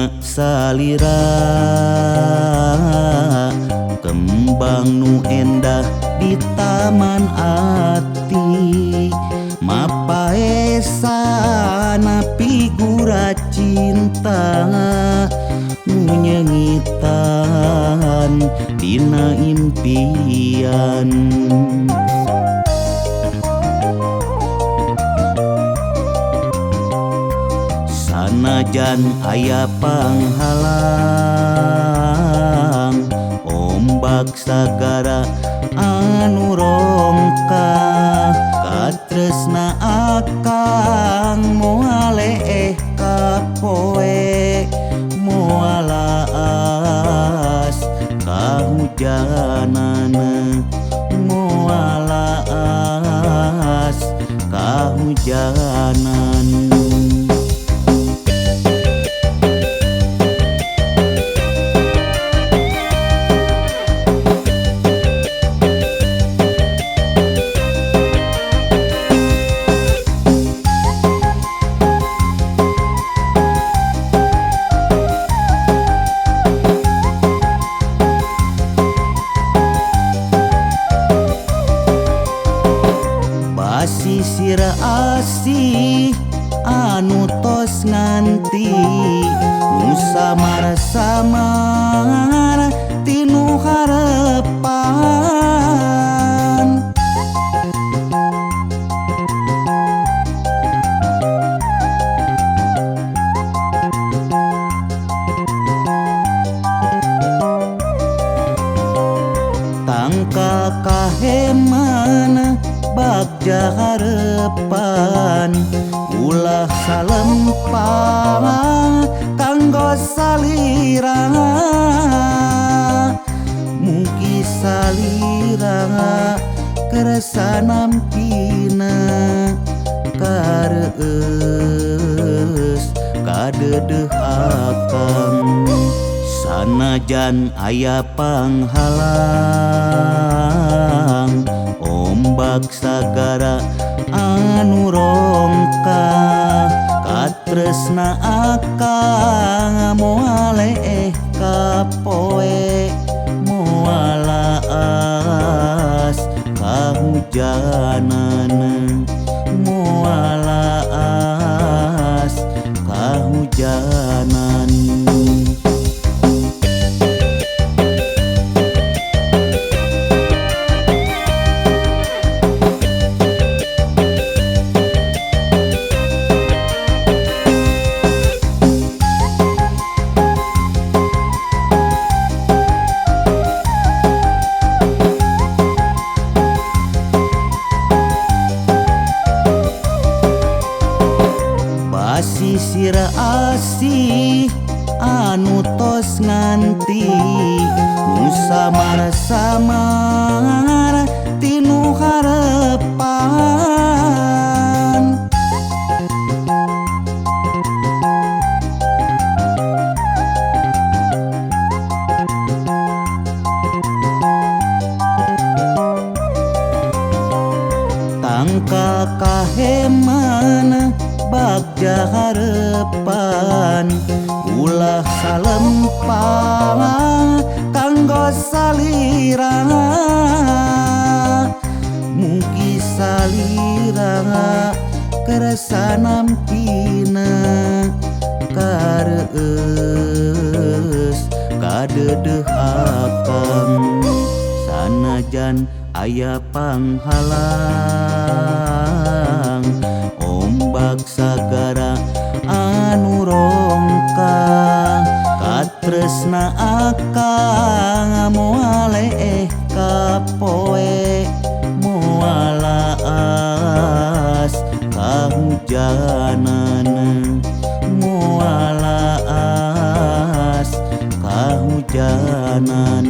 dina salira kembang nu endah di taman ati mapaesana figura cinta nu nyengitan dina impian. Sanajan aya panghalang ombak sagara anu rongkah katresna akang moal leeh kapoe moal laas kahujanana moal laas kahujanan. Basisir asih anu tos nganti nu samar-samar tinu harepan tangka kaheman bagja harepan ulah salempang kanggo salira mugi salira kersa nampina kareueus kadeudeuh akang. Sanajan aya panghalang ombak sagara anu rongkah katresna akang moal leeh kapoe moal laas kahujanana moal laas kahujanan. Basisir asih anu tos nganti nu samar-samar tinu harepan tangka kaheman bagja harepan ulah salempang kanggo salira mugi salira kersa nampina kareueus kadeudeuh akang. Sanajan aya panghalang ombak sagara anu rongkah katresna akang moal leeh kapoe moal laas kahujanana moal laas kahujanan.